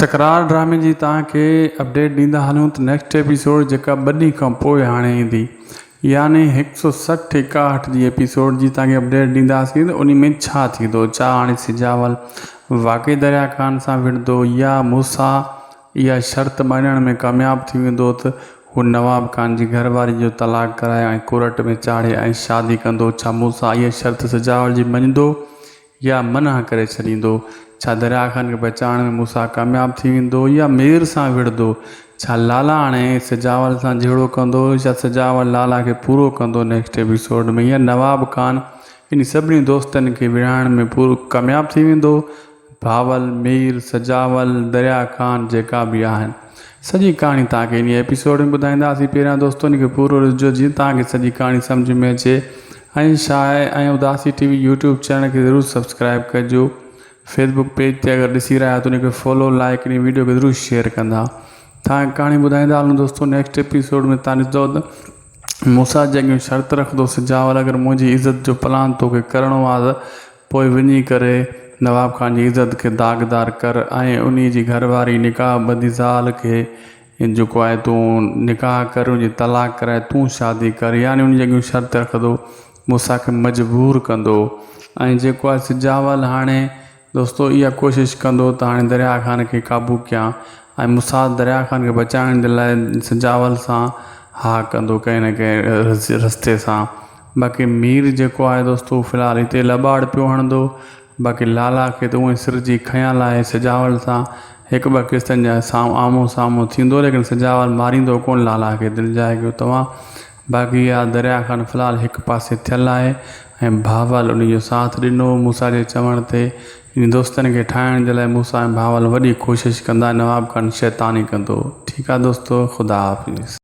تڪرار ڊرامي جي توهان کي اپڊيٽ ڏيندا هلون ته نيڪسٽ ايپيسوڊ جيڪا ٻه ڏينهن کان پوء هاڻي ايندي يعني هڪ سو 60 ايڪاهٺ جي ايپيسوڊ جي توهان کي اپڊيٽ ڏينداسين ته انهي ۾ ڇا ٿيندو ڇا هاڻي سجاول واقعي دريا خان سان وڙهندو يا موسيٰ اها شرط مڃڻ ۾ ڪامياب ٿي ويندو ته هو نواب خان جي گهر واري جو طلاق ڪرائي ۽ ڪورٽ ۾ چاڙهي ۽ شادي ڪندو ڇا موسيٰ اها شرط سجاول جي مڃندو يا منع ڪري ڇڏيندو؟ ڇا دريا خان کي بچائڻ ۾ موسيٰ ڪامياب ٿي ويندو يا مير سان وڙهندو؟ ڇا لالا هاڻي سجاول سان جهيڙو ڪندو يا سجاول لالا کي پورو ڪندو نيڪسٽ ايپيسوڊ ۾ يا نواب خان انهي سڀني دوستن کي وڙهائڻ ۾ پورو ڪامياب ٿي ويندو؟ بھاول، مير، سجاول، دريا خان جيڪا به آهن. سڄي ڪهاڻي توهان کي انهي ايپيسوڊ ۾ ٻڌائينداسين پهريان دوستو ان کي پورو ڏسجو جيئن توهان کي سڄي ڪهاڻي سمجهه ۾ اچي ۽ Shah ۽ Udasi T V YouTube channel کي ضرور سبسڪرائب ڪجو فيسبوڪ پيج تي اگر ڏسي رهيا آهيو ته ان کي فالو لائڪ انهي ويڊيو کي ضرور شيئر ڪندا توهان کي ڪهاڻي ٻڌائيندا هلون دوستو نيڪسٽ ايپيسوڊ ۾ توهان ڏسندو ته موسيٰ جي اڳيون شرط رکندو سجاول اگر منهنجي عزت جو پلان توکي ڪرڻو آهي ته پوء وڃي ڪري نواب خان جي عزت کي داغدار ڪر ۽ انهيء جي گهر واري نڪاح ٻڌي زال کي جيڪو آهي تون نڪاح ڪر ان جي طلاق ڪرائي تون شادي ڪر يعني ان جي اڳيون شرط رکندو موسيٰ کي مجبور ڪندو ۽ جيڪو آهي سجاول هاڻي دوستو اها ڪوشش ڪندو ته هاڻي درياء خان کي قابو ڪيان ۽ موسيٰ درياء خان کي بچائڻ جي لاء سجاول سان ها ڪندو ڪنهن نه ڪنهن رستي سان. باقي مير جيڪو آهي دوستو في الحال هتي لٻاڙ پيو هڻندو باقي لالا کي ته اونئي سر جي خيال آهي سجاول سان هڪ ٻه قسطن جا سام آمهون سامهون ٿيندو ليڪن سجاول ماريندو ڪون لالا کي دلجاء ڪيو توهان باقي اها دريا خان في الحال هڪ پاسي ٿيل آهي ۽ بھاول انهي جو ساٿ ڏنو موسيٰ جي چوڻ تي انهي دوستن کي ٺاهڻ جي لاء موسيٰ ۽ بھاول وڏي ڪوشش ڪندا نواب خان شيطاني ڪندو ٺيڪ آهي دوستو خدا حافظ.